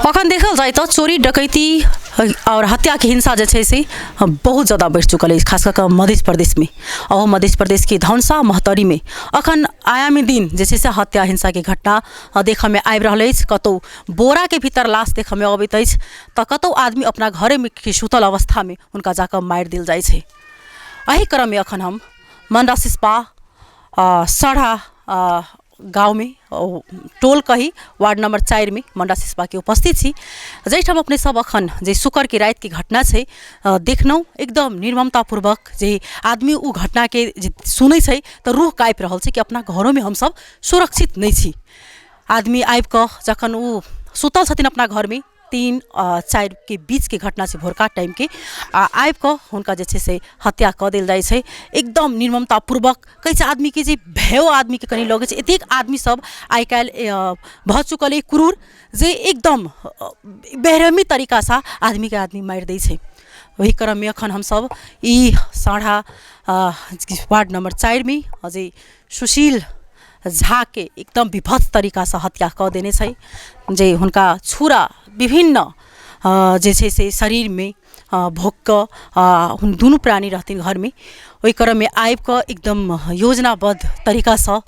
अखन देखल जाय तऽ चोरी डकैती आओर हत्याके हिंसा जे छै से बहुत जादा बढ़ि चुकल अछि, खास कऽ कऽ मध्य प्रदेशमे। अहू मध्य प्रदेशके धनसा महोत्तरीमे अखन आगामी दिन जे छै से हत्या हिंसाके घटना देखऽमे आबि रहल अछि। कतहु बोराके भीतर लाश देखऽमे अबैत अछि तऽ कतहु आदमी अपना घरेमे सुतल अवस्थामे हुनका जाकऽ मारि देल जाइ छै। एहि क्रममे अखन हम मंडा सिस्पा सढ़ा गाँवमे, टोल कही, वार्ड नंबर 4मे मंडा सिस्पाके उपस्थित छी, जाहिठाम अपने सब अखन जे शुक्रके रातिके घटना छै देखलहुँ। एकदम निर्ममतापूर्वक जे आदमी ओ घटनाके जे सुनै छै तऽ रूह काँपि रहल छै कि अपना घरोमे हमसब सुरक्षित नहि छी। आदमी आबिकऽ जखन ओ सुतल छथिन अपना घरमे, 3 4के बीचके घटना छै भोरका टाइमके, आ आबिकऽ हुनका जे छै से हत्या कऽ देल जाइ छै एकदम निर्ममतापूर्वक। कहै छै आदमीके जे भयो आदमीके कनि लगै छै, एतेक आदमी सब आइ काल्हि भऽ चुकल अइ क्रूर जे एकदम बेरहमी तरीकासँ आदमीके आदमी मारि दै छै। ओहि क्रममे एखन हमसब ई साढ़ा वार्ड नम्बर 4मे जे सुशील झाके एकदम विभत्स तरीकासँ हत्या कऽ देने छै, जे हुनका छुरा विभिन्न जे छै से शरीरमे भोँकि कऽ, दुनू प्राणी रहथिन घरमे, ओहि क्रममे आबिकऽ एकदम योजनाबद्ध तरीकासँ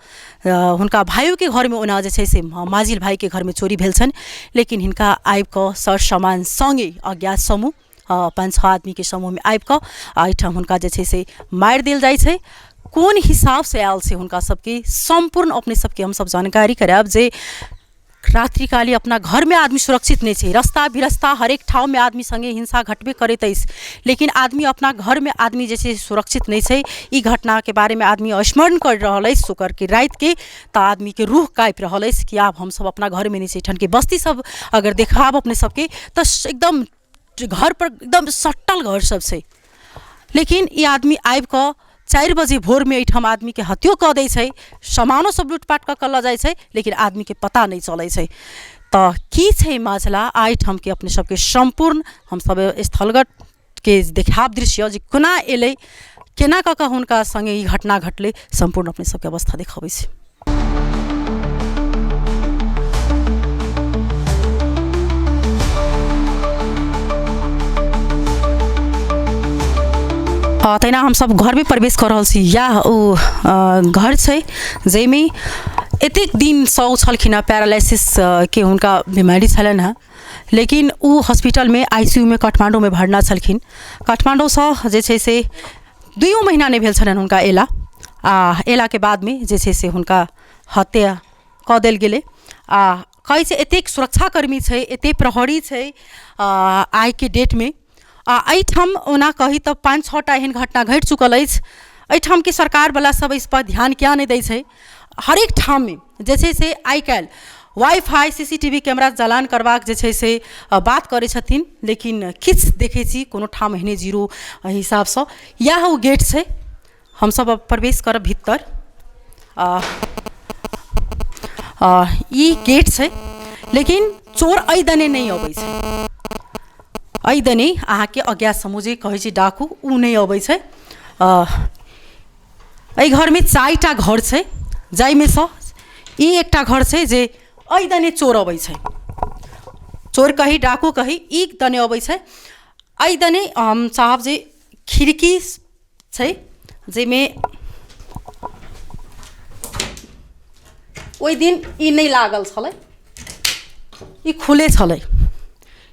हुनका भाइयोके घरमे ओना जे छै से माझिल भाइके घरमे चोरी भेल छनि, लेकिन हिनका आबिकऽ सर सामान सङ्गे अज्ञात समूह 5-6 आदमीके समूहमे आबिकऽ एहिठाम हुनका जे छै से मारि देल जाइ छै। कोन हिसाबसँ आयल छै हुनका सबके सम्पूर्ण अपने सबके हमसब जानकारी करायब जे रात्रिकाली अपना घरमे आदमी सुरक्षित नहि छै। रस्ता बिरस्ता हरेक ठाममे आदमी सङ्गे हिंसा घटबे करैत अछि, लेकिन आदमी अपना घरमे आदमी जे छै सुरक्षित नहि छै। ई घटनाके बारेमे आदमी स्मरण करि रहल अछि शुक्रके रातिके, तऽ आदमीके रूह काँपि रहल अछि कि आब हमसब अपना घरमे नहि छी। एहिठामके बस्ती सब अगर देखायब अपने सबके तऽ एकदम घरपर एकदम सटल घर सब छै, लेकिन ई आदमी आबिकऽ 4 बजे भोरमे एहिठाम आदमीके हत्यो कऽ दै छै, सामानो सब लूटपाट कऽ कऽ लऽ जाइ छै, लेकिन आदमीके पता नहि चलै छै। तऽ की छै माजला एहिठामके अपने सबके सम्पूर्ण हमसब स्थलगतके देखायब दृश्य जे कोना एलै, केना कऽ कऽ हुनका सङ्गे ई घटना घटलै, सम्पूर्ण अपने सबके अवस्था देखाबै छी। तहिना हमसब घरमे प्रवेश कऽ रहल छी। इएह ओ घर छै जाहिमे एतेक दिनसँ ओ छलखिन हेँ, पैरालाइसिसके हुनका बीमारी छलनि हेँ, लेकिन ओ हॉस्पिटलमे ICU मे काठमाण्डूमे भरना छलखिन। काठमाण्डूसँ जे छै से 2 महीना नहि भेल छलनि हुनका अयला, आ अयलाके बादमे जे छै से हुनका हत्या कऽ देल गेलै। आ कहै छै एतेक सुरक्षाकर्मी छै, एतेक प्रहरी छै आइके डेटमे, आ एहिठाम ओना कही तऽ 5-6 टा एहन घटना घटि चुकल अछि। एहिठामके सरकारवला सब एहिपर ध्यान किया नहि दै छै? हरेक ठाममे जे छै से आइ काल्हि wifi CCTV camera जलान करबाक जे छै से बात करै छथिन, लेकिन किछु देखै छी कोनो ठाम एहने जीरो हिसाबसँ। इएह ओ गेट छै, हमसब अब प्रवेश करब भीतर। ई गेट छै, लेकिन चोर एहि दने नहि अबै छै, एहि दने अहाँके अज्ञात समूह जे कहै छै डाकू ओ नहि अबै छै। एहि घरमे 4टा घर छै, जाहिमे सँ ई एकटा घर छै जे एहि दने चोर अबै छै, चोर कही डाकू कही ई दने अबै छै। एहि दने हम चाहब जे खिड़की छै जाहिमे ओहि दिन ई नहि लागल छलै, ई खुले छलै,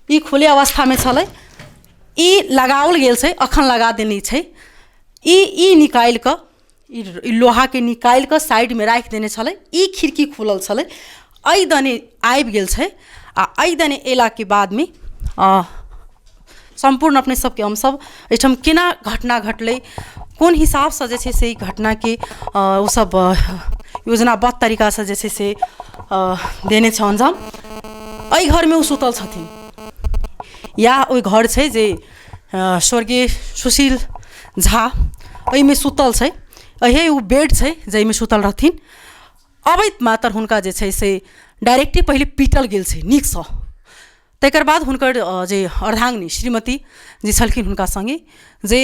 ई खुले अवस्थामे छलै, ई लगाओल गेल छै, अखन लगा देने छै। ई निकालि कऽ ई लोहाके निकालि कऽ साइडमे राखि देने छलै, ई खिड़की खुलल छलै, एहि दने आबि गेल छै। आ एहि दने अयलाके बादमे सम्पूर्ण अपने सबके हमसब एहिठाम केना घटना घटलै, कोन हिसाबसँ जे छै से ई घटनाके ओसब योजनाबद्ध तरीकासँ जे छै से देने छै अंजाम। एहि घरमे ओ सुतल छथिन, इएह ओहि घर छै जे स्वर्गीय सुशील झा एहिमे सुतल छै, इएह ओ बेड छै जाहिमे सुतल रहथिन। अबैत मातर हुनका जे छै से डायरेक्टे पहिले पीटल गेल छै नीकसँ, तकर बाद हुनकर जे अर्धाङ्गिनी श्रीमती जे छलखिन हुनका सङ्गे, जे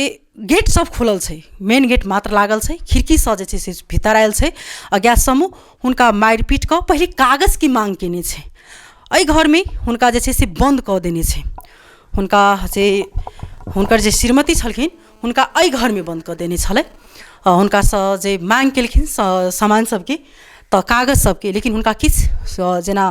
गेट सब खुलल छै, मेन गेट मात्र लागल छै, खिड़कीसँ जे छै से भीतर आयल छै अज्ञात समूह, हुनका मारि पीट कऽ पहिले कागजके माँग केने छै। एहि घरमे हुनका जे छै से बन्द कऽ देने छै। हुनका जे हुनकर जे श्रीमती छलखिन हुनका एहि घरमे बन्द कऽ देने छलै। हुनकासँ जे माँग केलखिन सामान सबके तऽ कागज सबके, लेकिन हुनका किछु जेना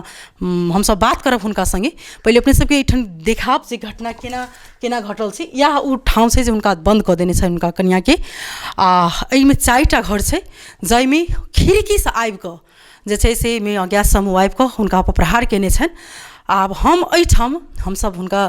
हमसब बात करब हुनका सङ्गे, पहिले अपने सबके एहिठाम देखायब जे घटना केना केना घटल छै। इएह ओ ठाम छै जे हुनका बन्द कऽ देने छनि हुनका कनिआँके। आ एहिमे 4टा घर छै जाहिमे खिड़कीसँ आबिकऽ जे छै से एहिमे अज्ञात समूह आबिकऽ हुनका पर प्रहार कयने छनि। आब हम एहिठाम हमसब हुनका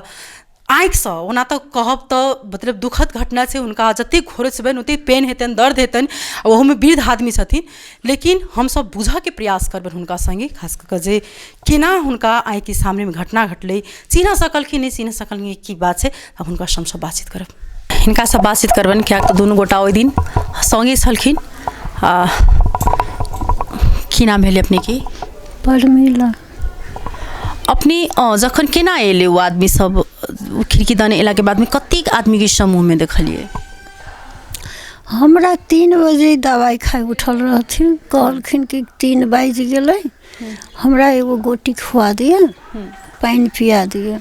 आँखिसँ ओना तऽ कहब तऽ मतलब दुखद घटना छै, हुनका जतेक खोरचबनि ओतेक पेन हेतनि, दर्द हेतनि, ओहोमे वृद्ध आदमी छथिन, लेकिन हमसब बुझऽके प्रयास करबनि हुनका सङ्गे खास कऽ कऽ जे केना हुनका आँखिके सामनेमे घटना घटलै, चिन्ह सकलखिन नहि चिन्ह सकलखिन, की बात छै। आब हुनकासँ हमसब बातचीत करब, हिनकासँ बातचीत करबनि, किएक तऽ दुनू गोटा ओहि दिन सङ्गे छलखिन। आ की नाम भेलै अपनेके? परमिला। अपने जखन केना एलै ओ आदमी सब खिड़की दने एलाके बादमे कतेक आदमीके समूहमे देखलियै? हमरा 3 बजे दबाइ खाइ उठल रहथिन, कहलखिन कि 3 बाजि गेलै, हमरा एगो गोटी खुआ दिअ, पानि पिया दिअ।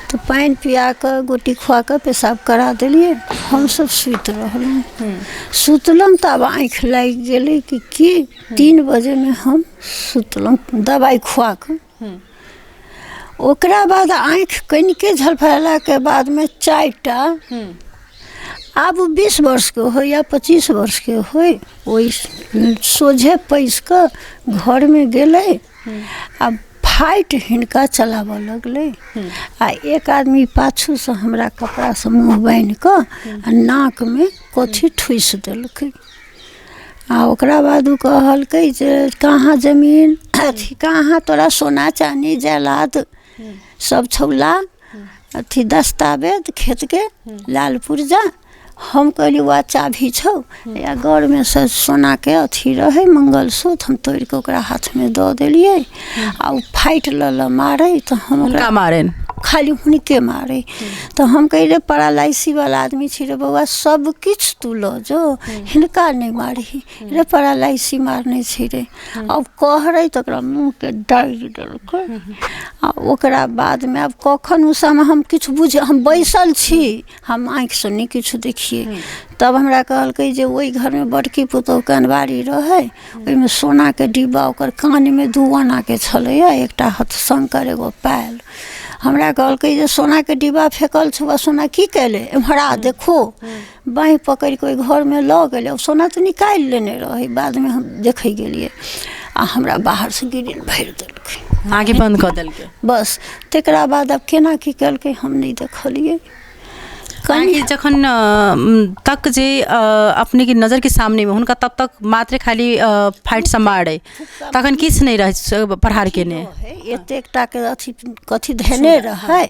तऽ पानि पिया कऽ गोटी खुआ कऽ पेशाब करा देलियै, हमसब सुति रहलहुँ। सुतलहुँ तऽ आब आँखि लागि गेलै कि की 3 बजेमे हम सुतलहुँ दबाइ खुआ कऽ। ओकरा बाद आँखि कनिके झलफलेलाके बादमे 4टा, आब ओ 20 वर्षके होइ या 25 वर्षके होइ, ओहि सोझे पैसि कऽ घरमे गेलै आ फाइट हिनका चलाबऽ लगलै। आ एक आदमी पाछूसँ हमरा कपड़ासँ मुँह बान्हि कऽ आ नाकमे कथी ठुसि देलकै। आ ओकरा बाद ओ कहलकै जे कहाँ जमीन अथी कहाँ तोरा सोना चानी जायदाद सब छौ, ला अथी दस्तावेज खेतके लाल पुर्जा। हम कहलियै वएह चाभी छौ या घरमे से सोनाके अथी रहै मंगलसूत्र, हम तोड़िकऽ ओकरा हाथमे दऽ देलियै। आ ओ फाटि लऽ लऽ मारै तऽ हम हुनका मारनि, खाली हुनके मारै। तऽ हम कहियै रे पैरालाइसिसवला आदमी छी रे बौआ, सब किछु तू लऽ जो, हिनका नहि मारही रे, पैरालाइसिस मारने छी रे। आब कहरै तऽ ओकरा मुँहके दागि देलकै। आ ओकरा बादमे आब कखन ओ समय हम किछु बुझ, हम बैसल छी, हम आँखिसँ नहि किछु देखियै। तब हमरा कहलकै जे ओहि घरमे बड़की पुतोहुके अनबारी रहै, ओहिमे सोनाके डिब्बा ओकर कानमे 2 आनाके छलैए, एकटा हथशङ्कर एगो पायल। हमरा कहलकै जे सोनाके डिब्बा फेकल छौ आ सोना की केले, एम्हर आ देखो। बाँहि पकड़ि कऽ ओहि घरमे लऽ गेलै, ओ सोना तऽ निकालि लेने रहै, बादमे हम देखै गेलियै। आ हमरा बाहरसँ ग्रिल भरि देलकै, आँखि बन्द कऽ देलकै बस। तकरा बाद आब केना की केलकै हम नहि देखलियै। अहाँके जखन तक जे अपनेके नजरके सामनेमे हुनका तब तक मात्र खाली फाइट सम्हारै, तखन किछु नहि रहै प्रहार केने, एतेक टाके अथी कथी धेने रहै,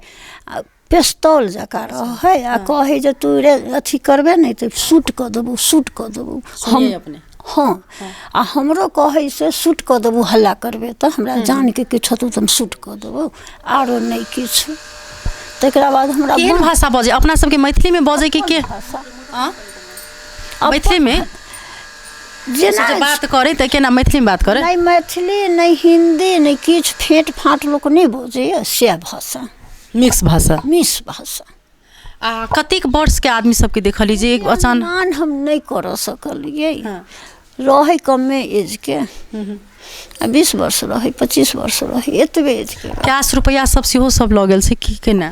आ पेस्तौल जकाँ रहै। आ कहै जे तू रे अथी करबे नहि तऽ शूट कऽ देबौ, शूट कऽ देबौ। हम हँ, आ हमरो कहै से शूट कऽ देबौ, हल्ला करबे तऽ हमरा जानके किछु हेतौ तऽ हम शूट कऽ देबौ, आरो नहि किछु। तकरा बाद हमरा केहन भाषा बजै? अपना सबके मैथिलीमे बजै कि के मैथिलीमे जेना बात करै तऽ केना मैथिलीमे बात करै? नहि मैथिली नहि हिन्दी नहि किछु, फेँट फाँट लोक नहि बजैए से भाषा, मिक्स भाषा, मिक्स भाषा। आ कतेक वर्षके आदमी सबके देखलियै जे एक अचानक? अनुमान हम नहि करऽ सकलियै, रहै कमे एजके, आ 20 वर्ष रहै, 25 वर्ष रहै, एतबे एजके। कैश रुपैआ सब सेहो सब लऽ गेल छै की केना?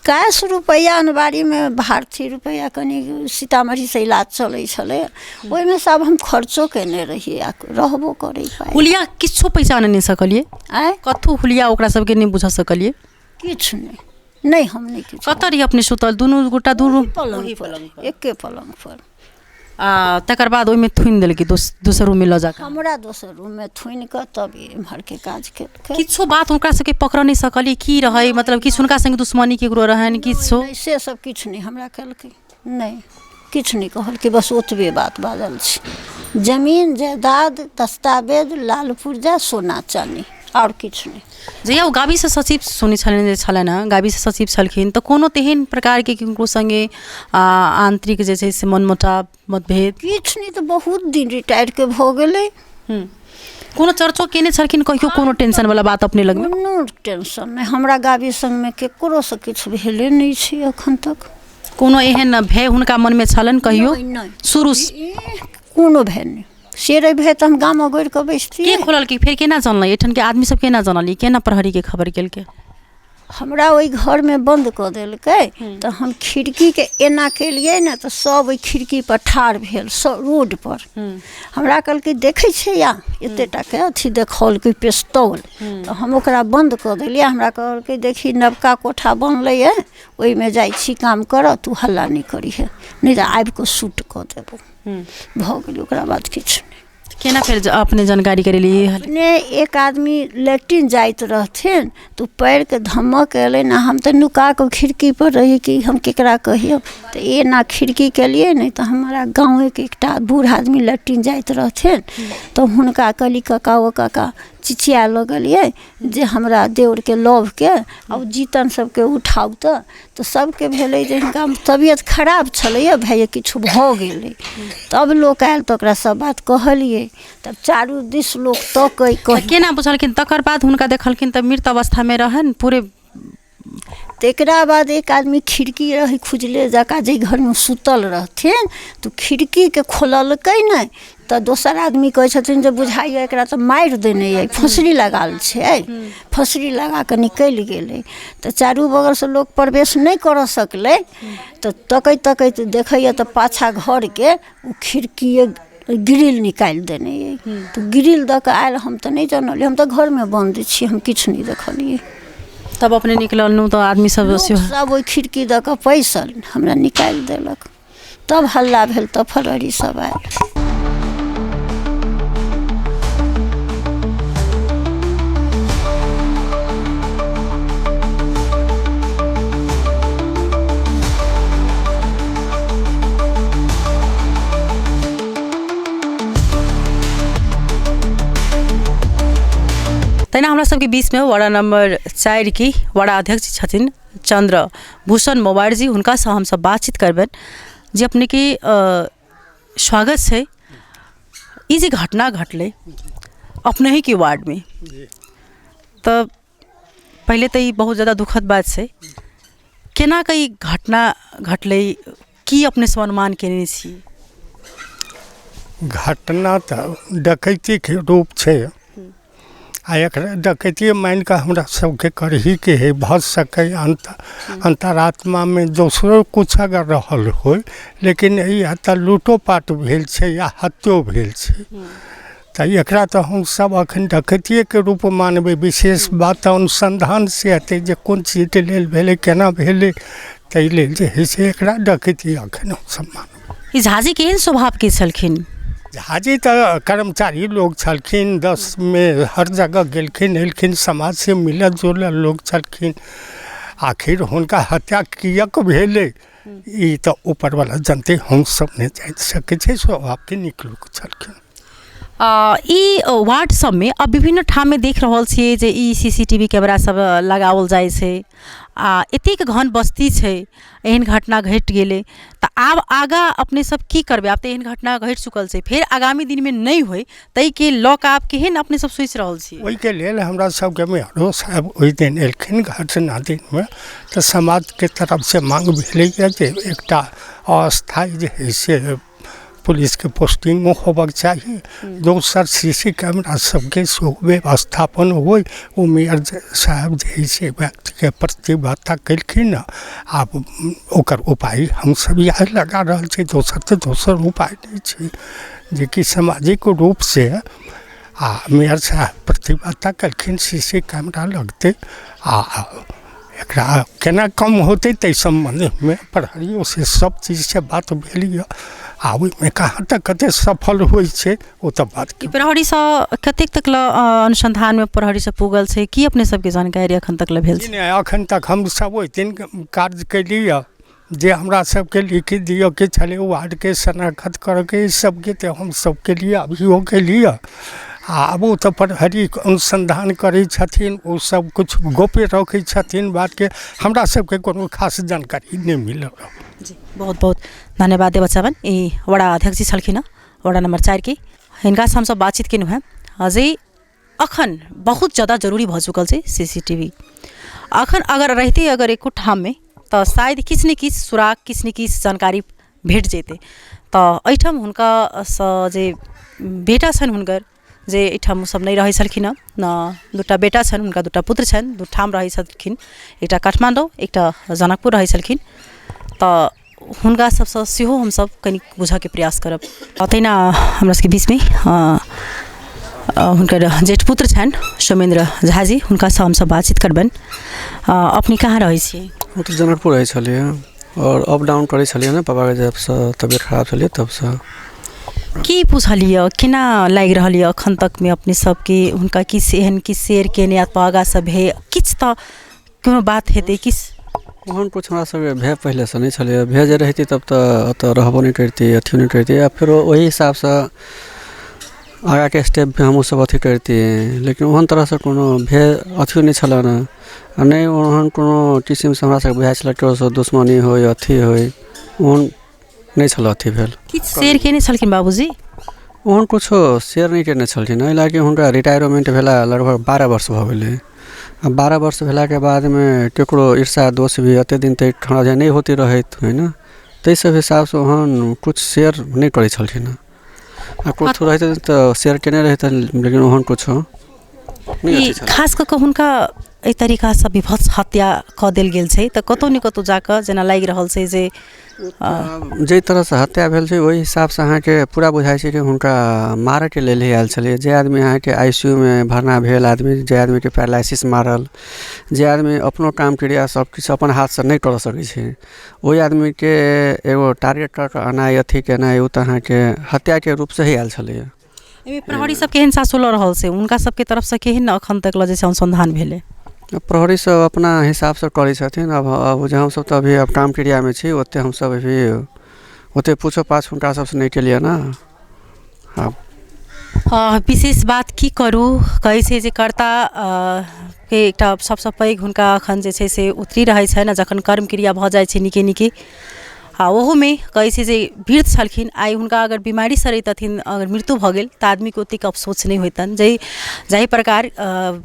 कैश रुपैआ अनबारीमे भारती रुपैआ कनि सीतामढ़ीसँ इलाज चलै छलै, ओहिमे से आब हम खर्चो केने रहियै आ रहबो करै पाइ। हुलिया किछो पहिचान नहि सकलियै? आँय, कतहु हुलिया ओकरा सबके नहि बुझऽ सकलियै? किछु नहि, नहि हम नहि किछु। कतऽ रहियै अपने सुतल दुनू गोटा? दुनू पलङ्ग पर, एके पलङ्ग पर। आ तकर बाद ओहिमे थुनि देलकै दोसर रूममे लऽ जाकऽ? हमरा दोसर रूममे थुनि कऽ तब एम्हरके काज केलकै। किछो बात हुनका सबके पकड़ऽ नहि सकलियै की रहै, मतलब किछु हुनका सङ्गे दुश्मनी केकरो रहनि किछो? नहि, से सब किछु नहि हमरा केलकै, नहि किछु नहि कहलकै, बस ओतबे बात बाजल छै, जमीन जायदाद दस्तावेज लाल पुर्जा सोना चानी, आओर किछु नहि। जहिया ओ गाबीसँ सचिव सुनै छलनि जे छलनि हेँ, गाबीसँ सचिव छलखिन, तऽ कोनो तेहन प्रकारके किनको सङ्गे आन्तरिक जे छै से मनमुटाव मतभेद किछु नहि? तऽ बहुत दिन रिटायरके भऽ गेलै। कोनो चर्चो केने छलखिन कहियो कोनो टेंशन वाला बात अपने लगमे? कोनो टेंशन नहि। हमरा गाबी संगमे केकरोसँ किछु भेले नहि छै एखन तक। कोनो एहन भय हुनका मनमे छलनि कहियो? नहि, नहि। शुरू कोनो भय नहि। से रहि भय तऽ हम गाम अगोरि कऽ बैसतियै। के खोललकै फेर? केना जानलै एहिठामके आदमी सब? केना जानलियै? केना प्रहरीके खबर केलकै? हमरा ओहि घरमे बन्द कऽ देलकै तऽ हम खिड़कीके एना केलियै ने तऽ सब ओहि खिड़कीपर ठाढ़ भेल सब रोडपर। हमरा कहलकै देखै छै या एते टाके अथी देखौलकै पिस्तौल, तऽ हम ओकरा बन्द कऽ देलियै। हमरा कहलकै देखी नवका कोठा बनलैए ओहिमे जाइ छी काम करऽ, तू हल्ला नहि करिहे नहि तऽ आबि कऽ शूट कऽ देबौ। भऽ गेलै, ओकरा बाद किछु नहि। केना फेर अपने जानकारी करेलियै? अपने एक आदमी लैट्रिन जाइत रहथिन तऽ ओ पएरके धमक एलै ने, हम तऽ नुका कऽ खिड़कीपर रही कि हम केकरा कहियौ, तऽ एना खिड़की केलियै ने तऽ हमरा गाँवेके एकटा बूढ़ आदमी लैट्रिन जाइत रहथिन तऽ हुनका कहली काका ओ काका, चिचिया लगलियै जे हमरा देउरके लवके आ ओ जीतन सबके उठाउ। तऽ सबके भेलै जे हिनका तबियत खराब छलैए भैया किछु भऽ गेलै। तब लोक आयल तऽ ओकरा सब बात कहलियै, तब चारू दिस लोक तकै। तऽ केना बुझलखिन तकर बाद हुनका देखलखिन तऽ मृत अवस्थामे रहनि पूरे? तकरा बाद एक आदमी खिड़की रहै खुजले जकाँ जाहि घरमे सुतल रहथिन तऽ खिड़कीके खोललकै नहि तऽ दोसर आदमी कहै छथिन जे बुझाइए एकरा तऽ मारि देने अइ, फँसरी लगायल छै, फँसरी लगा कऽ निकलि गेलै। तऽ चारू बगलसँ लोक प्रवेश नहि करऽ सकलै। तऽ तकैत तकैत देखैए तऽ पाछाँ घरके ओ खिड़कीए ग्रिल निकालि देने अइ, तऽ ग्रिल दऽ कऽ आयल। हम तऽ नहि जानलियै, हम तऽ घरमे बन्द छी, हम किछु नहि देखलियै। तब अपने निकललहुँ तऽ आदमी सब सब ओहि खिड़की दऽ कऽ पैसल, हमरा निकालि देलक। तब हल्ला भेल तब फरहरी सब आयल। तहिना हमरा सबके बीचमे वार्ड नम्बर 4 के वार्ड अध्यक्ष छथिन चंद्र भूषण मोबाइल जी, हुनकासँ हमसब बातचीत करबनि। जे अपनेके स्वागत छै। ई जे घटना घटलै अपनहिके वार्डमे, तऽ पहिले तऽ ई बहुत ज्यादा दुखद बात छै। केना कऽ ई घटना घटलै, की अपने सब अनुमान केने छी? घटना तऽ डकैतीके रूप छै आ एकरा डकैतिए मानि कऽ हमरा सबके करहीके हइ। भऽ सकै अन्तरात्मामे दोसरो किछु अगर रहल होइ, लेकिन ई एतऽ लूटोपाट भेल छै या हत्यो भेल छै, तऽ एकरा तऽ हमसभ एखन डकैतिएके रूप मानबै। विशेष बात तऽ अनुसन्धानसँ हेतै जे कोन चीजके लेल भेलै, केना भेलै। ताहि लेल जे हइ से एकरा डकैती एखन हमसभ मानबै। ई झाजी केहन स्वभावके छलखिन? झाजी तऽ कर्मचारी लोक छलखिन, 10मे हर जगह गेलखिन एलखिन, समाजसँ मिलल जुलल लोक छलखिन। आखिर हुनका हत्या किएक भेलै ई तऽ ऊपरवला जनतै, हमसभ नहि जानि सकै छी। स्वभावके नीक लोक छलखिन। ई वार्ड सबमे अब विभिन्न ठाममे देख रहल छियै जे ई CCTV camera सब लगाओल जाइ छै, आ एतेक घन बस्ती छै, एहन घटना घटि गेलै तऽ आब आगाँ अपने सब की करबै? आब तऽ एहन घटना घटि चुकल छै, फेर आगामी दिनमे नहि होइ ताहिके लऽ कऽ आब केहन अपने सब सोचि रहल छी? ओहिके लेल हमरा सबके मेयरो साहेब ओहि दिन एलखिन घटना दिनमे, तऽ समाजके तरफसँ माँग भेलैए जे एकटा अस्थायी जे हइ से पुलिसके पोस्टिंगो होबक चाही, दोसर CC camera सबके सेहो व्यवस्थापन होइ। ओ मेयर साहेब जे हइ से व्यक्तिके प्रतिबद्धता केलखिन हँ। आब ओकर उपाय हमसब इएह लगा रहल छी, दोसर तऽ दोसर उपाय नहि छै जेकि सामाजिक रूपसँ आओर मेयर साहेब प्रतिबद्धता केलखिन CC camera लगतै आओर एकरा केना कम होतै ताहि सम्बन्धमे प्रहरियोसँ सब चीजसँ बात भेल यऽ। आ ओहिमे कहाँ तक कतेक सफल होइ छै ओ तऽ बात। ई प्रहरीसँ कतेक तक लऽ अनुसन्धानमे प्रहरी सब पुगल छै, की अपने सबके जानकारी एखन तक लऽ भेल छै? नहि, एखन तक हमसब ओहि दिन कार्य कयली यऽ जे हमरा सबके लिखित दिअके छलै वार्डके शनाखत करऽके ई सबके, तऽ हमसब केलियै, अभियो केलियै। आब ओ तऽ प्रहरी अनुसन्धान करै छथिन, ओ सब किछु गोप्य रखै छथिन बातके, हमरा सबके कोनो खास जानकारी नहि मिलल। जी बहुत बहुत धन्यवाद देबऽ चाहबनि। ई वडा अध्यक्ष जी छलखिन हँ वडा नम्बर 4 के, हिनकासँ हमसब बातचीत केलहुँ हेँ। जे अखन बहुत ज्यादा जरूरी भऽ चुकल छै सीसीटीवी। अखन अगर रहितै अगर एको ठाममे तऽ शायद किछु ने किछु सुराग, किछु ने किछु जानकारी भेट जेतै। तऽ एहिठाम हुनकासँ जे बेटा छनि हुनकर, जे एहिठाम सब नहि रहै छलखिन हँ, दूटा बेटा छनि हुनका, दूटा पुत्र छनि, दू ठाम रहै छलखिन, एकटा काठमाण्डौ, एकटा जनकपुर रहै छलखिन। तऽ हुनका सबसँ सेहो हमसब कनि बुझऽके प्रयास करब। तहिना हमरा सबके बीचमे हुनकर जेठ पुत्र छनि सोमेन्द्र झाजी, हुनकासँ हमसब बातचीत करबनि। अपने कहाँ रहै छी? हम तऽ जनकपुर रहै छलियै आओर अप डाउन करै छलियै ने पापाके जबसँ तबियत खराब छलै तबसँ। की पुछलियै, केना लागि रहल यऽ अखन तकमे अपने सबके हुनका किछु एहन किछु शेयर केने अथवा आगाँसँ भेल किछु तऽ कोनो बात हेतै किछु? ओहन किछु हमरा सबके भय पहिलेसँ नहि छलैए। भय जे रहितै तब तऽ एतऽ रहबो नहि करितियै, अथियो नहि करितियै, आ फेरो ओहि हिसाबसँ आगाँके स्टेप भी हमहूँ सब अथी करितियै। लेकिन ओहन तरहसँ कोनो भय अथियो नहि छलै ने, आ नहि ओहन कोनो किसिमसँ हमरा सबके बुझाइ छलै ककरोसँ दुश्मनी होइ, अथी होइ, ओहन नहि छल अथी भेल। किछु शेयर केने छलखिन बाबूजी? ओहन किछो शेयर नहि केने छलखिन, एहि लए कऽ हुनका रिटायरमेन्ट भेला लगभग 12 वर्ष भऽ गेलै, आ 12 वर्ष भेलाके बादमे ककरो ईर्षा दोष भी एते दिन तक हमरा जे नहि होते रहैत है ने, ताहि सब हिसाबसँ ओहन किछु शेयर नहि करै छलखिन हँ। आ किछु रहितै तऽ शेयर केने रहितनि, लेकिन ओहन किछो नहि ई अथी छल। खास कऽ कऽ हुनका एहि तरीकासँ विभत्स हत्या कऽ देल गेल छै तऽ कतहु ने कतहु जाकऽ जेना लागि रहल छै जे जाहि तरहसँ हत्या भेल छै ओहि हिसाबसँ अहाँके पूरा बुझाइ छै कि हुनका मारऽके लेल ही आयल छलै। जे आदमी अहाँके ICU मे भरना भेल आदमी, जे आदमीके पैरालाइसिस मारल, जे आदमी अपनो काम क्रिया सब किछु अपन हाथसँ नहि कऽ सकै छै, ओहि आदमीके एगो टारगेट कऽ कऽ अनाइ अथी केनाइ, ओ तऽ अहाँके हत्याके रूपसँ ही आयल छलैए। एहिमे प्रहरी सब केहन सासो लऽ रहल छै, हुनका सबके तरफसँ केहन अखन तक लऽ जे छै अनुसन्धान भेलै? प्रहरी सब अपना हिसाबसँ करै छथिन। अब जे हमसब तऽ अभी अब काम क्रियामे छी, ओते हमसब अभी ओते पूछो पाछ हुनका सबसँ नहि केलियै ने। आब विशेष बात की करू, कहै छै जे कर्ता के एकटा सबसँ पैघ हुनका अखन जे छै से उतरी रहै छनि, आ जखन कर्म क्रिया भऽ जाइ छै नीके नीके, आ ओहूमे कहै छै जे वृद्ध छलखिन, आइ हुनका अगर बीमारीसँ रहितथिन, अगर मृत्यु भऽ गेल तऽ आदमीके ओतेक अफसोस नहि होइतनि। जाहि प्रकार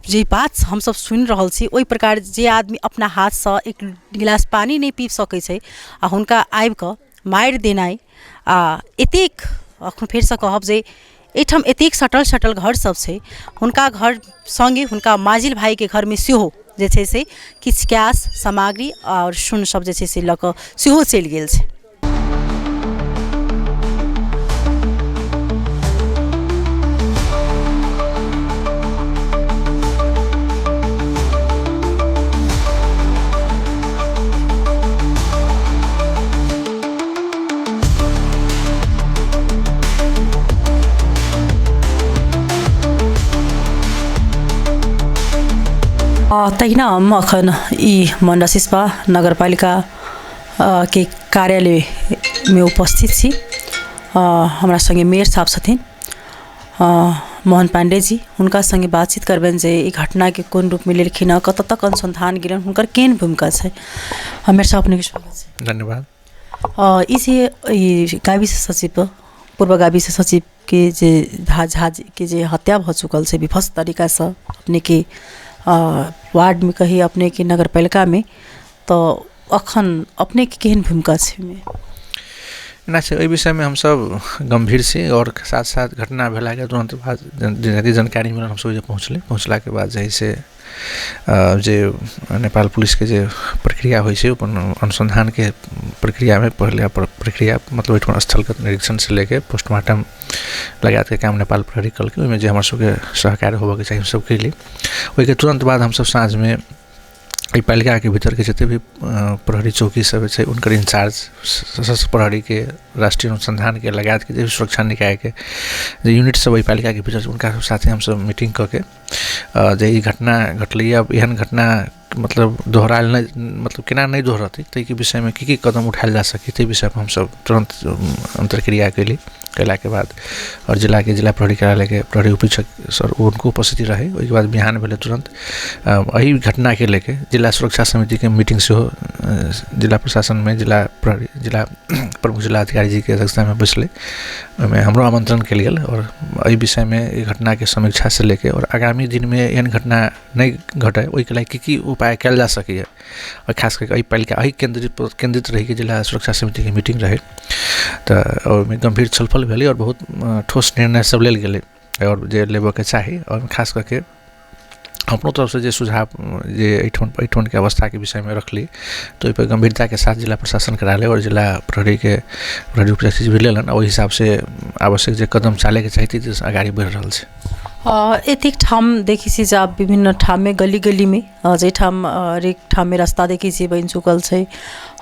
जे बात हमसब सुनि रहल छी ओहि प्रकार जे आदमी अपना हाथसँ एक गिलास पानि नहि पीब सकै छै आ हुनका आबिकऽ मारि देनाइ, आ एतेक अखन फेरसँ कहब जे एहिठाम एतेक सटल सटल घर सब छै, हुनका घर सङ्गे हुनका माझिल भाइके घरमे सेहो जे छै से किछु कैश सामग्री आओर सुन सब जे छै से लऽ कऽ सेहो चलि गेल छै। तहिना हम अखन ई मण्डसिस्पा नगरपालिका के कार्यालयमे उपस्थित छी। हमरा सङ्गे मेयर साहब छथिन मोहन पाण्डे जी, हुनका सङ्गे बातचीत करबनि जे ई घटनाके कोन रूपमे लेलखिन हँ, कतऽ तक अनुसन्धान गेलनि, हुनकर केहन भूमिका छै। मेयर साहब, अपनेके स्वागत छै। धन्यवाद। ई जे ई गाविस सचिव, पूर्व गाविस सचिव के जे झा जी के जे हत्या भऽ चुकल छै विभत्स तरीकासँ अपनेके वार्डमे कही अपनेके नगरपालिकामे, तऽ अखन अपनेके केहन भूमिका छै ओहिमे? एना छै, एहि विषयमे हमसब गम्भीर छी आओर साथ साथ घटना भेलाके तुरन्त बाद जल्दी जानकारी मिलल, हमसब ओहिजे पहुँचली। पहुँचलाके बाद जे है से जे नेपाल पुलिसके जे प्रक्रिया होइ छै अपन अनुसन्धानके प्रक्रियामे पहिले प्रक्रिया मतलब ओहिठाम स्थलके निरीक्षणसँ लेके पोस्टमार्टम लगायतके काम नेपाल प्रहरी केलकै। ओहिमे जे हमर सबके सहकार्य होबऽके चाही हमसब केली। ओहिके तुरन्त बाद हमसब साँझमे एहि पालिकाके भीतरके जते भी प्रहरी चौकी सब छै उनकर इंचार्ज, सशस्त्र प्रहरीके, राष्ट्रीय अनुसन्धानके लगायतके जे भी सुरक्षा निकायके जे यूनिट सब एहि पालिकाके भीतर छै उनका सब साथे हमसब मीटिंग कऽ के जे ई घटना घटलैए, अब एहन घटना मतलब दोहरायल नहि, मतलब केना नहि दोहरतै ताहिके विषयमे की की कदम उठायल जा सकै ताहि विषयपर हमसब तुरन्त अन्तर्क्रिया केली। कयलाके बाद आओर जिलाके जिला प्रहरी कार्यालयके प्रहरी उपरीक्षक सर हुनको उपस्थिति रहै। ओहिके बाद बिहान भेलै तुरन्त एहि घटनाके लेके जिला सुरक्षा समितिके मीटिंग सेहो जिला प्रशासनमे जिला प्रहरी, जिला प्रमुख जिला अधिकारी जीके अध्यक्षतामे बैसलै। ओहिमे हमरो आमंत्रण कयल गेल आओर एहि विषयमे एहि घटनाके समीक्षासँ लेके आओर आगामी दिनमे एहन घटना नहि घटै, ओहिके लागि की की उपाय कयल जा सकैए, आओर खास कऽ कऽ एहि पालिका एहि केन्द्रित केन्द्रित रहिके जिला सुरक्षा समितिके मीटिंग रहै। तऽ ओहिमे गम्भीर छलफल भेलै आओर बहुत ठोस निर्णय सब लेल गेलै आओर जे लेबऽके चाही। आओर खास कऽ के अपनो तरफसँ जे सुझाव जे एहिठाम एहिठामके अवस्थाके विषयमे रखली, तऽ ओहिपर गम्भीरताके साथ जिला प्रशासन करालै आओर जिला प्रहरीके प्रहरी उपस्थिति भी लेलनि। ओहि हिसाबसँ आवश्यक जे कदम चालैके चाही से अगाडि बढ़ि रहल छै। एतेक ठाम देखै छियै जे आब विभिन्न ठाममे, गली गलीमे, जाहिठाम हरेक ठाममे रास्ता देखै छियै बनि चुकल छै,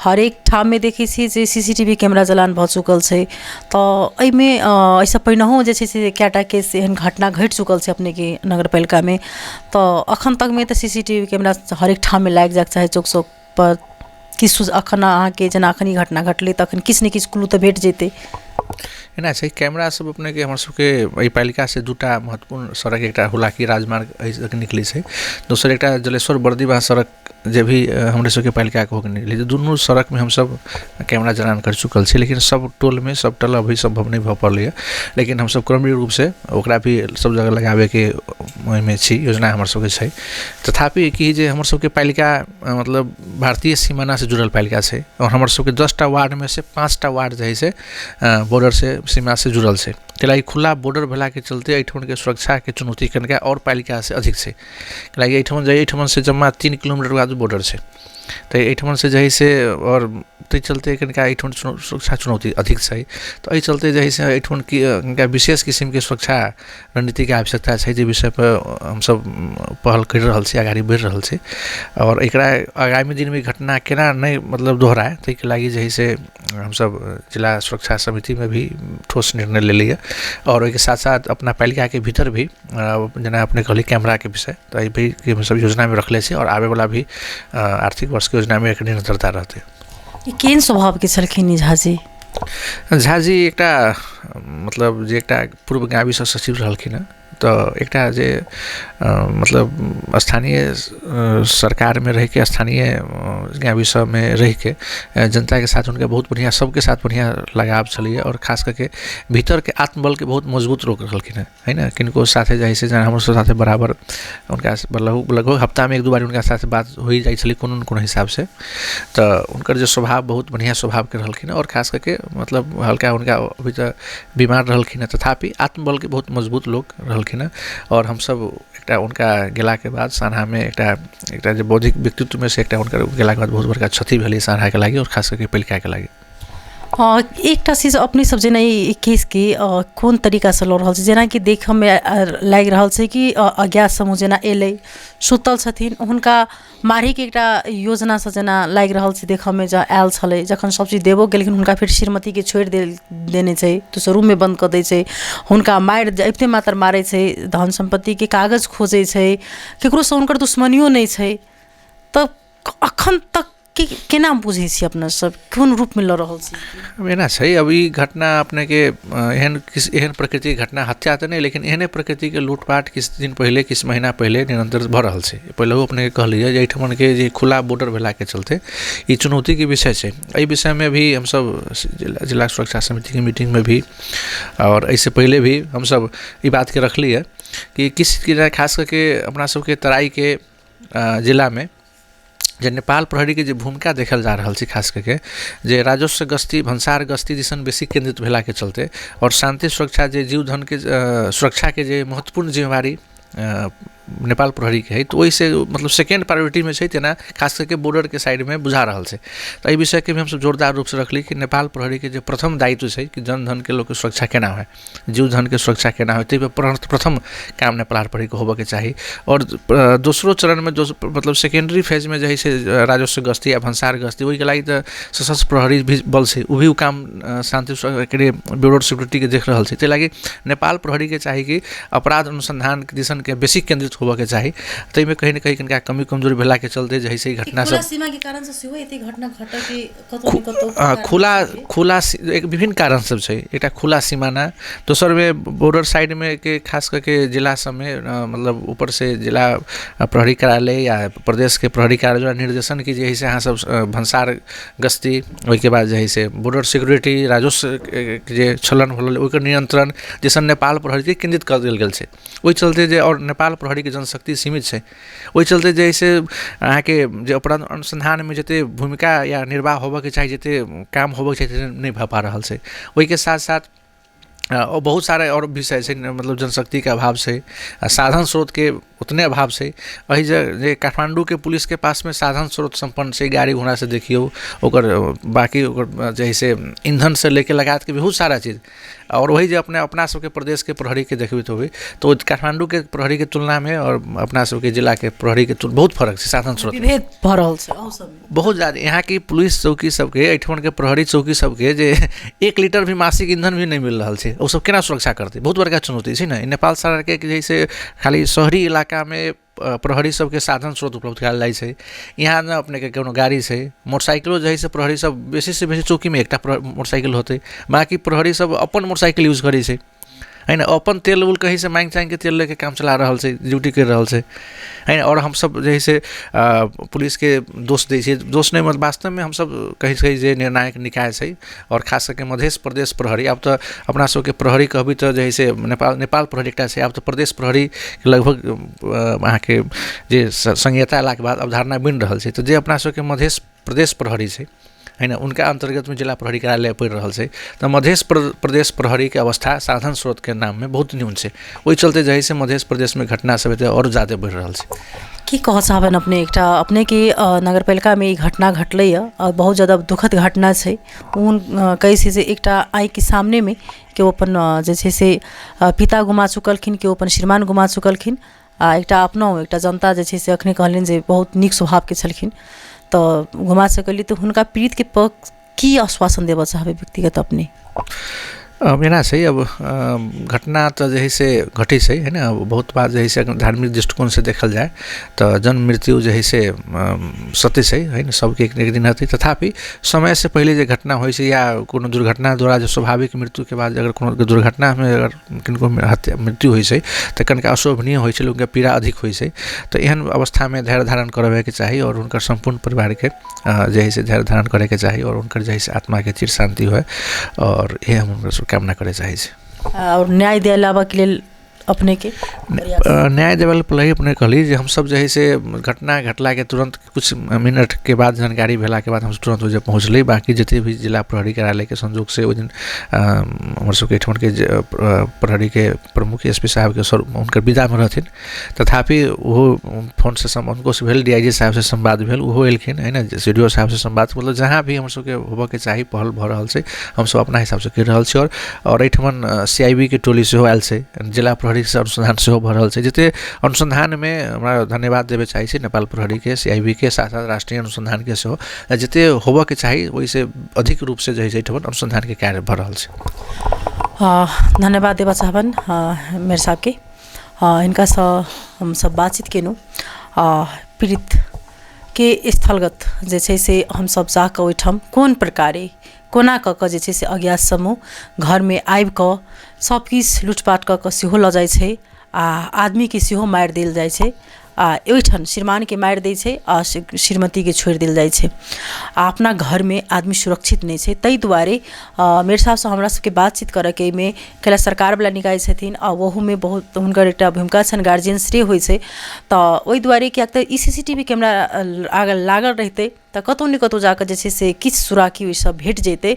हरेक ठाममे देखै छियै जे सीसीटीवी कैमरा जलान भऽ चुकल छै। तऽ एहिमे एहिसँ पहिनहो जे छै से कएटा केस एहन घटना घटि चुकल छै अपनेके नगरपालिकामे, तऽ अखन तकमे तऽ सीसीटीवी कैमरा हरेक ठाममे लागि जायके चाही, चौक चौक पर। किछु अखन अहाँके जेना अखन ई घटना घटलै तऽ अखन किछु ने किछु क्लू तऽ भेट जेतै। एना छै, कैमरा सब अपनेके हमर सबके एहि पालिकासँ दूटा महत्वपूर्ण सड़क, एकटा हुलाकी राजमार्ग एहि निकलै छै, दोसर एकटा जलेश्वर बर्दीवास सड़क जे भी हमरे सबके पालिकाके होके निकलै छै। दुनू सड़कमे हमसब कैमरा जलान कर चुकल छी, लेकिन सब टोलमे सब टल अभी सम्भव नहि भऽ पड़लैए, लेकिन हमसब क्रमिक रूपसँ ओकरा भी सब जगह लगाबैके ओहिमे छी, योजना हमर सबके छै। तथापि की जे हमर सबके पालिका मतलब भारतीय सीमानासँ जुड़ल पालिका छै आओर हमर सबके 10टा वार्डमे से 5टा वार्ड जे है से बॉर्डरसँ सीमासँ जुड़ल छै। ताहि लागि खुला बॉर्डर भेलाके चलते एहिठामके सुरक्षाके चुनौती कनिका आओर पालिकासँ अधिक छै। कैलाकि एहिठाम जे एहिठामसँ जम्मा 3 किलोमीटर बाद बॉर्डर छै, तऽ एहिठामसँ जे है से आओर ताहि चलते कनिका एहिठाम सुरक्षा चुनौती अधिक छै। तऽ एहि चलते जे है से एहिठाम की कनिका विशेष किसिमके सुरक्षा रणनीतिके आवश्यकता छै, जे विषयपर हमसब पहल करि रहल छी, अगाडि बढ़ि रहल छी। आओर एकरा आगामी दिनमे घटना केना नहि मतलब दोहराए ताहिके लागि जे है से हमसब जिला सुरक्षा समितिमे भी ठोस निर्णय लेलियै। आओर ओहिके साथ साथ अपना पालिकाके भीतर भी जेना अपने कहली कैमराके विषय, तऽ एहि भी हमसब योजनामे रखले छी आओर आबैवला भी आर्थिक वर्षके योजनामे एकर निरन्तरता रहतै। ई केहन स्वभावके छलखिन झाजी? झाजी एकटा मतलब जे एकटा पूर्व गाविसँ सचिव रहलखिन हँ, तऽ एकटा जे मतलब स्थानीय सरकारमे रहिके स्थानीय गावी सबमे रहिके जनताके साथ हुनका बहुत बढ़िआँ सबके साथ बढ़िआँ लगाव छलैए आओर खास करके भीतरके आत्मबलके बहुत मजबूत लोक रहलखिन हँ, है ने। किनको साथे जाइ से जेना हमर सब साथे बराबर हुनका लगभग हफ्तामे 1-2 बार हुनका साथे बात होइ जाइ छलै कोनो ने कोनो हिसाबसँ। तऽ हुनकर जे स्वभाव बहुत बढ़िआँ स्वभावके रहलखिन आओर खास करके मतलब हल्का हुनका अभी तऽ बीमार रहलखिन हँ, तथापि आत्मबलके बहुत मजबूत लोक रहलखिन हँ। आओर हमसब एकटा हुनका गेलाके बाद सान्हामे एकटा एकटा जे बौद्धिक व्यक्तित्वमे से एकटा हुनकर गेलाके बाद बहुत बड़का क्षति भेलै सान्हाके लागि आओर खास करके पालिकाके लागि। एकटा चीज अपने सब जेना ई केसके कोन तरीकासँ लऽ रहल छै, जेनाकि देखऽमे लागि रहल छै कि अज्ञात समूह जेना एलै, सुतल छथिन, हुनका मारैके एकटा योजनासँ जेना लागि रहल छै देखऽमे जे आयल छलै। जखन सब चीज देबो केलखिन हुनका फेर श्रीमतीके छोड़ि देने छै, दोसर रूममे बन्द कऽ दै छै, हुनका मारि अबिते मात्र मारै छै, धन सम्पत्तिके कागज खोजै छै, ककरोसँ हुनकर दुश्मनियो नहि छै। तऽ अखन तक के केना बुझै छी अपना सब, कोन रूपमे लऽ रहल छी? एना छै, अब ई घटना अपनेके एहन एहन प्रकृतिके घटना हत्या तऽ नहि, लेकिन एहने प्रकृतिके लूटपाट किछु दिन पहिले किछु महीना पहिले निरन्तर भऽ रहल छै। पहिलहो अपनेके कहलियै जे एहिठामके जे खुला बॉर्डर भेलाके चलते ई चुनौतीके विषय छै। एहि विषयमे भी हमसब जिला सुरक्षा समितिके मीटिंगमे भी आओर एहिसँ पहिले भी हमसब ई बातके रखलियै कि किछु खास करके अपना सबके तराईके जिलामे जे नेपाल प्रहरीके जे भूमिका देखल जा रहल छै, खास करके जे राजस्व गस्ती भन्सार गस्ती दिसन बेसी केन्द्रित भेलाके चलते आओर शान्ति सुरक्षा जे जीव धनके सुरक्षाके जे महत्वपूर्ण जिम्मेवारी नेपाल प्रहरीके है, तऽ ओहिसँ मतलब सेकेंड प्रायोरिटीमे छै, तेना खास करके बॉर्डरके साइडमे बुझा रहल छै। तऽ एहि विषयके भी हमसब जोरदार रूपसँ रखली कि नेपाल प्रहरीके जे प्रथम दायित्व छै कि जनधनके लोकके सुरक्षा केना होइ, जीव धनके सुरक्षा केना होइ, ताहिपर प्रथम काम नेपाल प्रहरीके होबऽके चाही। आओर दोसरो चरणमे मतलब सेकेंडरी फेजमे जे है से राजस्व गस्ती या भन्सार गस्ती, ओहिके लागि तऽ सशस्त्र प्रहरी भी बल छै, ओ भी काम शान्ति के ब्यूरो सिक्योरिटीके देख रहल छै। ताहि लागि नेपाल प्रहरीके चाही कि अपराध अनुसन्धान दिसनके बेसी केन्द्रित मजबूत होबऽके चाही, ताहिमे कहीं ने कहीं कनिका कमी कमजोरी भेलाके चलते जे है से ई घटना खुला सब सीमाके कारणसँ सेहो एते घटना घटऽके कतौ ने कतौ कारण खुला छै। खुला एक विभिन्न कारण सब छै। एकटा खुला सीमाना, दोसरमे बॉर्डर साइडमे के खास करके जिला सबमे मतलब ऊपरसँ जिला प्रहरी कार्यालय या प्रदेशके प्रहरी कार्यालय द्वारा निर्देशन की जे है से अहाँ सब भन्सार गस्ती, ओहिके बाद जे है से बॉर्डर सिक्योरिटी, राजस्व जे छलन होल ओकर नियंत्रण जैसन नेपाल प्रहरीके केन्द्रित कऽ देल गेल छै। ओहि चलते जे आओर नेपाल प्रहरीके जनशक्ति सीमित छै, ओहि चलते जे है से अहाँके जे अपराध अनुसन्धानमे जतेक भूमिका या निर्वाह होबऽके चाही, जतेक काम होबऽके चाही, नहि भऽ पा रहल छै। ओहिके साथ साथ बहुत सारा आओर विषय छै, मतलब जनशक्तिके अभाव छै, साधन स्रोतके उतने अभाव छै। एहि जे काठमाण्डूके पुलिसके पासमे साधन स्रोत सम्पन्न छै, गाड़ी घोड़ासँ देखियौ ओकर बाँकी ओकर जे है से ईंधनसँ लेके लगातार बहुत सारा चीज। आओर वही जे अपने अपना सबके प्रदेशके प्रहरीके देखबैत होबै तऽ ओ काठमाण्डूके प्रहरीके तुलनामे आओर अपना सबके जिलाके प्रहरीके बहुत फरक छै साधन स्रोत। विभेद भऽ रहल छै अहू सबमे बहुत ज्यादा। यहाँके पुलिस चौकी सबके, एहिठमनके प्रहरी चौकी सबके जे 1 लीटर भी मासिक ईंधन भी नहि मिल रहल छै, ओ सब केना सुरक्षा करतै? बहुत बड़का चुनौती छै ने। नेपाल सरकारके जे है से खाली शहरी इलाकामे प्रहरी सबके साधन स्रोत उपलब्ध करायल जाइ छै। यहाँ ने अपनेके कोनो गाड़ी छै, मोटरसाइकिलो जे है से प्रहरी सब बेसीसँ बेसी चौकीमे एकटा मोटरसाइकिल होतै, बाँकी प्रहरी सब अपन मोटरसाइकिल यूज करै छै, है ने। अपन तेल उल कहींसँ माँगि चाँगिके तेल लेके काम चला रहल छै, ड्यूटी करि रहल छै, है ने। आओर हमसब जे है से पुलिसके दोष दै छियै, दोष नहि, मतलब वास्तवमे हमसब कहै छै जे निर्णायक निकाय छै, आओर खास करके मध्य प्रदेश प्रहरी। आब तऽ अपना सबके प्रहरी कहबै तऽ जे है से नेपाल प्रहरी एकटा छै, आब तऽ प्रदेश प्रहरी लगभग अहाँके जे संहिता अयलाके बाद अवधारणा बनि रहल छै। तऽ जे अपना सबके मध्य प्रदेश प्रहरी छै, है ने, उनका अन्तर्गतमे जिला प्रहरी कार्यालय पड़ि रहल छै। तऽ मध्य प्रदेश प्रहरीके अवस्था साधन स्रोतके नाममे बहुत न्यून छै। ओहि चलते जे है से मध्य प्रदेशमे घटना सब एते आओर ज्यादे बढ़ि रहल छै। की कहऽ चाहबनि अपने? एकटा अपनेके नगरपालिकामे ई घटना घटलैए आओर बहुत ज्यादा दुखद घटना छै। ओहन कहै छै जे एकटा आँखिके सामनेमे केओ अपन जे छै से पिता गुमा चुकलखिन, केओ अपन श्रीमान गुमा चुकलखिन, आ एकटा अपनो एकटा जनता जे छै से अखने कहलनि जे बहुत नीक स्वभावके छलखिन, तऽ घुमा सकलियै। तऽ हुनका पीड़ितके पक्ष की आश्वासन देबऽ चाहबै व्यक्तिगत अपने? अब एना छै, अब घटना तऽ जे है से घटै छै, है ने। बहुत बात जे है से धार्मिक दृष्टिकोणसँ देखल जाय तऽ जन्म मृत्यु जे है से सत्य छै, है ने, सबके एक दिन हेतै। तथापि समयसँ पहिले जे घटना होइ छै या कोनो दुर्घटना द्वारा जे स्वाभाविक मृत्युके बाद अगर कोनो दुर्घटनामे अगर किनको हत्या मृत्यु होइ छै तऽ कनिका अशोभनीय होइ छै, लोकके पीड़ा अधिक होइ छै। तऽ एहन अवस्थामे धैर्य धारण करबैके चाही आओर हुनकर सम्पूर्ण परिवारके जे है से धैर्य धारण करैके चाही आओर हुनकर जे है से आत्माके चिर शान्ति होइ, आओर इएह हम हुनकर शुभकामना करै चाहै छी। आओर न्याय दिलाबऽके लेल अपनेके न्याय देबै लेल अपने कहली जे हमसब जे है से घटना घटलाके तुरन्त कुछ मिनटके बाद जानकारी भेलाके बाद हमसब तुरन्त ओहि पहुँचली। बाँकी जते भी जिला प्रहरी कार्यालयके संजोगसँ ओहि दिन हमर सबके एहिठमनके जे प्रहरीके प्रमुख एस पी साहबके सर हुनकर विदामे रहथिन, तथापि ओहो फोनसँ हुनको भेल, डी I जी साहबसँ संवाद भेल, ओहो एलखिन, है ने, सी डी ओ साहबसँ संवाद, मतलब जहाँ भी हमर सबके होबऽके चाही पहल भऽ रहल छै, हमसब अपना हिसाबसँ करि रहल छी। आओर एहिठमन सी I B के टोली सेहो आयल छै, जिला प्रहरीसँ अनुसन्धान सेहो भऽ रहल छै। जते अनुसन्धानमे हमरा धन्यवाद देबे चाहै छी नेपाल प्रहरीके, सी I B के, साथ साथ राष्ट्रीय अनुसन्धानके सेहो, जते होबऽके चाही ओहिसँ अधिक रूपसँ जे है से एहिठमन अनुसन्धानके कार्य भऽ रहल छै। धन्यवाद देबऽ चाहबनि मेयर साहबके। हिनकासँ हमसब बातचीत केलहुँ। पीड़ित के स्थलगत जे छै से हमसब जाकऽ ओहिठाम कोन प्रकारे कोना कऽ कऽ जे छै से अज्ञात समूह घरमे आबि कऽ सब किछु लूटपाट कऽ कऽ सेहो लऽ जाइ छै आ आदमीके सेहो मारि देल जाइ छै, आ ओहिठाम श्रीमानके मारि दै छै आ श्रीमतीके छोड़ि देल जाइ छै, आ अपना घरमे आदमी सुरक्षित नहि छै। ताहि दुआरे मेयर साहबसँ हमरा सबके बातचीत करऽके एहिमे कैला सरकारवला निकाय छथिन आ ओहूमे बहुत हुनकर एकटा भूमिका छनि, गार्जियंसरे होइ छै, तऽ ओहि दुआरे किएक तऽ ई C C T V camera अगर लागल रहितै तऽ कतहु ने कतहु जाकऽ जे छै से किछु सुराकी ओहिसँ भेट जेतै।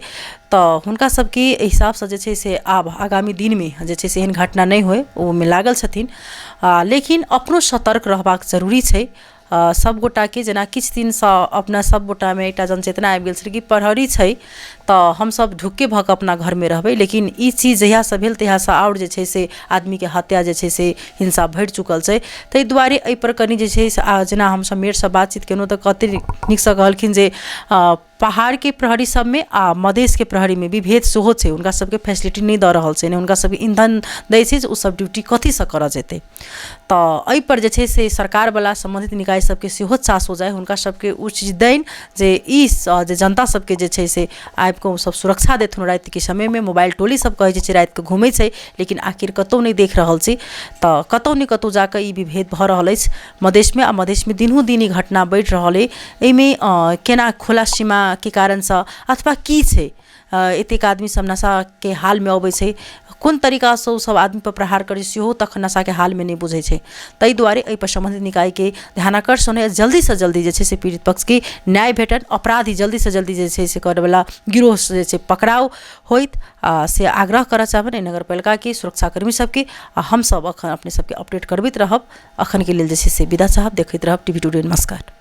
तऽ हुनका सबके एहि हिसाबसँ जे छै से आब आगामी दिनमे जे छै से एहन घटना नहि होइ, ओहिमे लागल छथिन। लेकिन अपनो सतर्क रहबाक जरूरी छै सब गोटाके। जेना किछु दिनसँ अपना सब गोटामे एकटा जनचेतना आबि गेल छलै कि प्रहरी छै तऽ हमसभ ढुक्के भऽ कऽ अपना घरमे रहबै। लेकिन ई चीज जहियासँ भेल तहियासँ आओर जे छै से आदमीके हत्या जे छै से हिंसा बढ़ि चुकल छै। ताहि दुआरे एहिपर कनि जे छै से जेना हमसभ मेयरसँ बातचीत केलहुँ तऽ कतेक नीकसँ कहलखिन जे पहाड़के प्रहरी सभमे आ मधेशके प्रहरीमे विभेद सेहो छै। हुनका सभके फैसिलिटी नहि दऽ रहल छै, नहि हुनका सभके ईंधन दै छै जे ओसभ ड्यूटी कथीसँ करऽ जेतै। तऽ एहिपर जे छै से सरकारवला सम्बन्धित निकाय सभके सेहो चासो जाय, हुनका सभके ओ चीज दैन जे ई जे जनता सभके जे छै से आबि कऽ ओसभ सुरक्षा देथुन रातिके समयमे। मोबाइल टोली सभ कहै छै रातिके घूमै छै, लेकिन आखिर कतहु नहि देख रहल छी। तऽ कतहु ने कतहु जाकऽ ई विभेद भऽ रहल अछि मधेशमे, आ मधेशमे दिनहुँ दिन ई घटना बढ़ि रहल अइ। एहिमे केना खुला सीमाके कारणसँ अथवा की छै, एतेक आदमी सब नशाके हालमे अबै छै, कोन तरीकासँ ओ सब आदमीपर प्रहार करै सेहो तखन नशाके हालमे नहि बुझै छै। ताहि दुआरे एहिपर सम्बन्धित निकायके ध्यानाकर्षण होय, जल्दीसँ जल्दी जे छै से पीड़ित पक्षके न्याय भेटनि, अपराधी जल्दीसँ जल्दी जे छै से करैवला गिरोह जे छै पकड़ाउ होइत, आ से आग्रह करऽ चाहबनि एहि नगरपालिकाके सुरक्षाकर्मी सबके। आ हमसब अखन अपने सबके अपडेट करबैत रहब। अखनके लेल जे छै से विदा चाहब, देखैत रहब टीवी टुडे। नमस्कार।